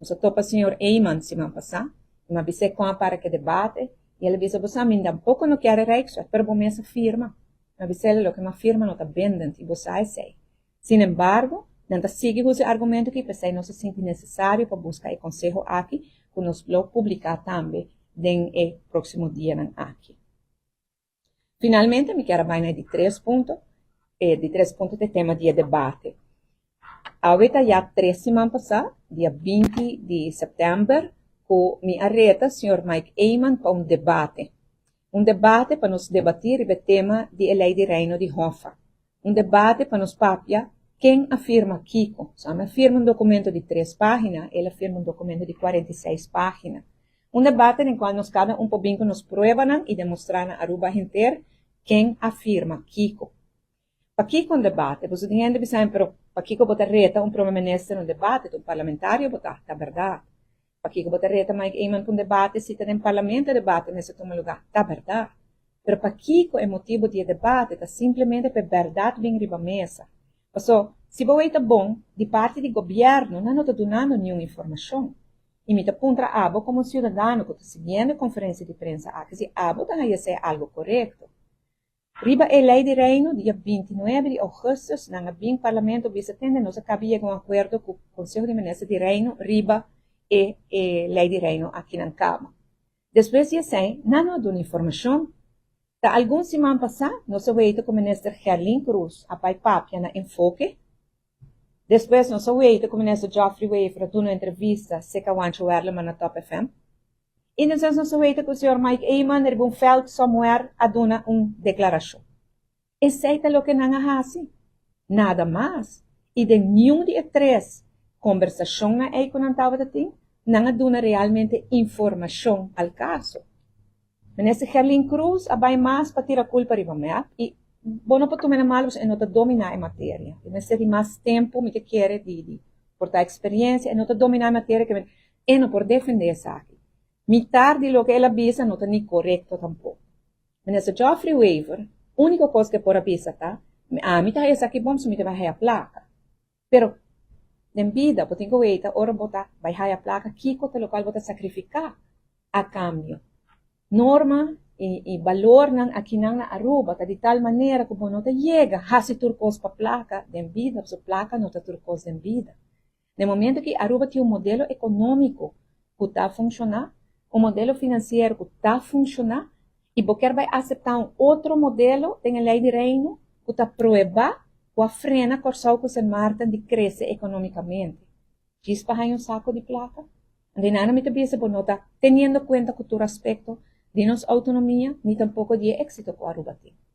Nos a topa señor Eman siman pasá, i mi a bis'é kon a para ku e debate, i el a bisa, Bo sa, mi tampoko no kier e Rijkswet, pero bo mes a firma. Mi a bis'el, Loke mi a firma no ta bindend, i bo sa esei. Sin embargo, nan ta sigui usa e argumento aki, p'esei nos a sinti nesesario pa buska e konseho aki, ku nos lo publiká tambe den e próksimo dianan aki. Finalmente, mi kier a bai na e di tres punto. E di tres punto ta e tema di e debate. Awe ta ya tres siman pasá, dia 20 di sèptèmber, ku mi a reta señor Mike Eman pa un debate. Un debate pa nos debatí riba e tema di e Lei di Reino di Hoffa. Un debate pa nos papia ken a firma kiko. So ami a firma un dokumento di tres página, el a firma un dokumento di 46 página. Un debate den kual nos kada un por bin ku nos pruebanan i demostrá na Aruba henter ken a firma kiko. Pakiko un debate? Boso tin hende bisa mi, pero pakiko bo ta reta un prome minister un debate? Ta un parlamentario bo ta? Ta bèrdat. Pakiko bo ta reta Mike Eman pa un debate si ta den parlamento e debate mester tuma lugá? Ta bèrdat. Pero pakiko e motibu di e debate ta simplemente pa e bèrdat bin riba mesa. Paso, si bo wei ta bon, di parti di gobièrnu nan no ta dunando niun informashon. I mi ta puntra abo komo siudadano ku ta siguiendo e konferensia di prensa aki si abo ta haña esei algu korekto. Riba e Lei di Reino, dia 29 di ougùstùs nan a bin Parlamento bisa tende nos a kaba yega un akuerdo ku Konseho di Minister di Reino riba e e Lei di Reino aki nan kaba. Despues di esei nan no a duna informashon. Ta algun siman pasá nos a weita ku Minister Gerlin Cruz a bai papia na Enfoke. Despues nos a weita ku Minister Geoffrey Wever a duna un entrevista serka Juancho Werleman na Top FM. I despues nos a weta ku señor Mike Eman riba un vèlt somewhere a duna un deklarashon. Esei ta loke nan a hasi. Nada mas. I den niun di e tres kombersashonnan ei ku nan tabata tin, nan a duna realmente informashon al kaso. Minister Gerlin Cruz a bai mas pa tira kulpa riba mep i bo no por tuma na malu pasobra e no ta dominá e materia. E mester di mas tempu, mi ta kere, di por ta eksperensia. E no ta dominá e materia ke E no por defendé esaki. Mitar di loke el a bisa no ta ni korekto tampoko. Minister Geoffrey Wever, úniko kos ku e por a bisa ta, Ami ta haña esaki bon pasobra mi ta bai haña plaka. Pero, den bida bo tin ku weita ora bo ta bai haña plaka kiko ta lokual bo ta sakrifiká a kambio. Norma i balornan akinan na Aruba ta di tal manera ku bo no ta yega hasi tur kos pa plaka den bida pasobra plaka no ta tur kos den bida. Den momento ki Aruba tin un modelo ekonómiko ku ta funshoná, un modelo finansiero ku ta funshoná, i bo kier bai aseptá un otro modelo den e Lei di Reino ku ta pruebá ku a frena Kòrsou ku Sint Maarten di krese ekonómikamente, djis pa haña un sako di plaka? Anto nana mi ta bisa bo no ta teniendo kuenta ku tur aspekto di nos outonomia ni tampoko di e éksito ku Aruba tin.